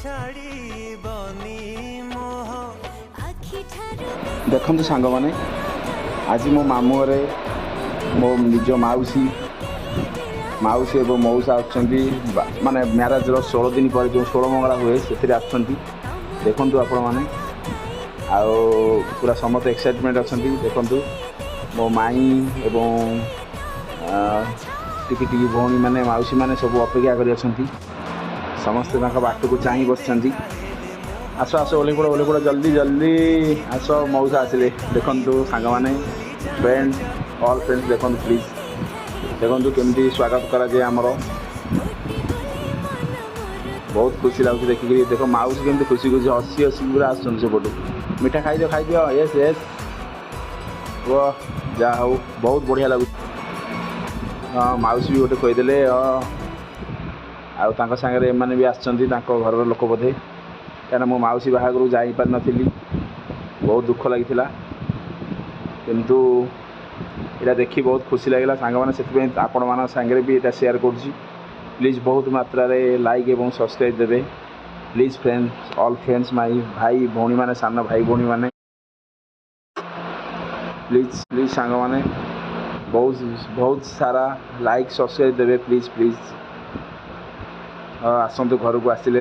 ଛାଡ଼ିବନି ମୋହ। ଦେଖନ୍ତୁ ସାଙ୍ଗମାନେ, ଆଜି ମୋ ମାମୁଁ ଘରେ ମୋ ନିଜ ମାଉସୀ ମାଉସୀ ଏବଂ ମଉସା ଆସୁଛନ୍ତି। ମାନେ ମ୍ୟାରେଜ୍ର 16 ଦିନ ପରେ ଯେଉଁ ଷୋଳ ମଙ୍ଗଳା ହୁଏ, ସେଥିରେ ଆସୁଛନ୍ତି। ଦେଖନ୍ତୁ ଆପଣମାନେ, ଆଉ ପୁରା ସମସ୍ତେ ଏକ୍ସାଇଟମେଣ୍ଟ ଅଛନ୍ତି। ଦେଖନ୍ତୁ, ମୋ ମାଇଁ ଏବଂ ଟିକି ଟିକି ଭଉଣୀମାନେ, ମାଉସୀମାନେ ସବୁ ଅପେକ୍ଷା କରି ଅଛନ୍ତି। ସମସ୍ତେ ତାଙ୍କ ବାଟକୁ ଚାହିଁ ବସିଛନ୍ତି। ଆସ ଆସ, ଓହ୍ଲେଇ ପଡ଼, ଓହ୍ଲେଇ ପଡ଼, ଜଲ୍ଦି ଜଲ୍ଦି ଆସ। ମଉସା ଆସିଲେ। ଦେଖନ୍ତୁ ସାଙ୍ଗମାନେ, ଫ୍ରେଣ୍ଡ, ଅଲ୍ ଫ୍ରେଣ୍ଡସ୍, ଦେଖନ୍ତୁ, ପ୍ଲିଜ୍ ଦେଖନ୍ତୁ କେମିତି ସ୍ୱାଗତ କରାଯାଏ ଆମର। ବହୁତ ଖୁସି ଲାଗୁଛି ଦେଖିକିରି। ଦେଖ, ମାଉସୀ କେମିତି ଖୁସି ଖୁସି ହସି ହସି ପୁରା ଆସୁଛନ୍ତି ସେପଟୁ। ମିଠା ଖାଇଦିଅ, ଖାଇଦିଅ। ୟେସ୍ ୟେସ୍, ଓ ଯାହା ହଉ, ବହୁତ ବଢ଼ିଆ ଲାଗୁଛି। ହଁ, ମାଉସୀ ବି ଗୋଟେ କହିଦେଲେ। ଆଉ ତାଙ୍କ ସାଙ୍ଗରେ ଏମାନେ ବି ଆସିଛନ୍ତି, ତାଙ୍କ ଘରର ଲୋକ ବୋଧେ। କାହିଁକିନା ମୁଁ ମାଉସୀ ବାହାଘରକୁ ଯାଇପାରିନଥିଲି, ବହୁତ ଦୁଃଖ ଲାଗିଥିଲା। କିନ୍ତୁ ଏଇଟା ଦେଖି ବହୁତ ଖୁସି ଲାଗିଲା ସାଙ୍ଗମାନେ, ସେଥିପାଇଁ ଆପଣମାନଙ୍କ ସାଙ୍ଗରେ ବି ଏଇଟା ସେୟାର କରୁଛି। ପ୍ଲିଜ୍ ବହୁତ ମାତ୍ରାରେ ଲାଇକ୍ ଏବଂ ସବସ୍କ୍ରାଇବ୍ ଦେବେ ପ୍ଲିଜ୍ ଫ୍ରେଣ୍ଡସ୍, ଅଲ୍ ଫ୍ରେଣ୍ଡସ୍, ମାଇ ଭାଇ ଭଉଣୀମାନେ, ସାନ ଭାଇ ଭଉଣୀମାନେ, ପ୍ଲିଜ୍ ପ୍ଲିଜ୍ ସାଙ୍ଗମାନେ, ବହୁତ ବହୁତ ସାରା ଲାଇକ୍ ସବସ୍କ୍ରାଇବ୍ ଦେବେ, ପ୍ଲିଜ୍ ପ୍ଲିଜ୍। ଆସନ୍ତୁ, ଘରକୁ ଆସିଲେ।